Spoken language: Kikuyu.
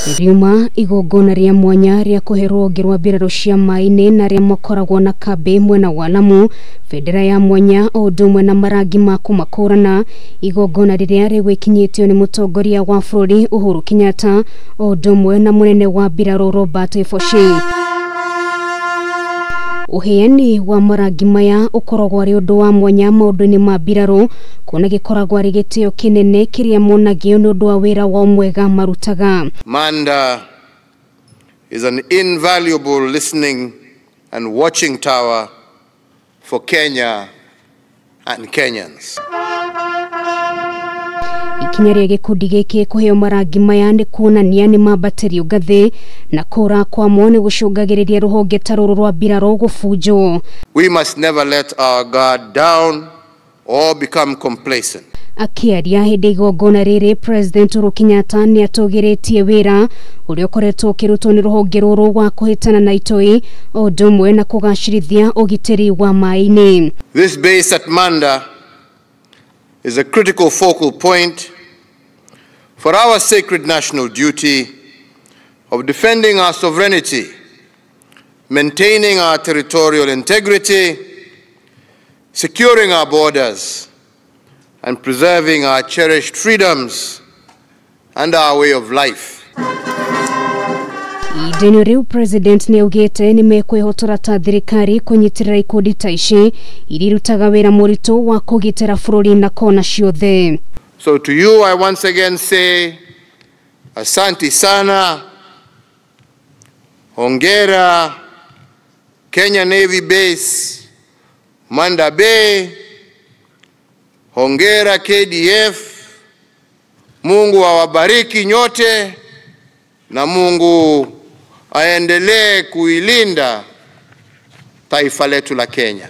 Riuma igongona rĩa mwanya rĩa kũhe rũhonge rwa mbirarũ cia maĩ-inĩ na arĩa makoragwo na kambĩ mwena wa Lamu bendera ya mwanya o ũndũ ũmwe na marangi ma kũmakũrana. Igongona rĩrĩa rĩgwĩkinyĩtio nĩ mũtongoria wa bũrũri Uhuru Kenyatta o ũndũ ũmwe na mũnene wa mbirarũ Robert Foshi. Ũheani wa marangi maya ũkoragwo arĩ ũndũ wa mwanya maũndũ-inĩ ma mbirarũ kuona gĩkoragwo arĩ gĩtĩo kĩnene kĩrĩa monagio nĩ ũndũ wa wĩra wao mwega marutaga. Manda is an invaluable listening and watching tower for Kenya and Kenyans. Ikinya rĩa gĩkundi gĩkĩ kũheo marangi maya nĩ kuonania nĩ mambatĩrio ngathĩ na kũra kwamo nĩ gũcũngagĩrĩria rũhonge ta rũrũ rwa mbirarũ gũbunjwo. We must never let our guard down or become complacent. Akĩaria hĩndĩ igongona rĩrĩ, President Uhuru Kenyatta nĩ atũgĩrĩtie wĩra ũrĩa ũkoretwo ũkĩrutwo nĩ rũhonge rũrũ wa kũhĩtana na itoi o ũndũ ũmwe na kũgacĩrithia ũgitĩri wa maĩ-inĩ. This base at Manda is a critical focal point for our sacred national duty of defending our sovereignty, maintaining our territorial integrity, securing our borders, and preserving our cherished freedoms and our way of life. Ihinda-inĩ rĩu President nĩ augĩte nĩ mekwĩhotora ta thirikari kũnyitĩrĩra ikundi ta ici iria irutaga wĩra mũritũ wa kũgitĩra bũrũri na kona ciothe. So to you I once again say, asante sana, hongera, Kenya Navy Base, Manda Bay, hongera KDF, Mungu awabariki nyote na Mungu aendelee kuilinda taifa letu la Kenya.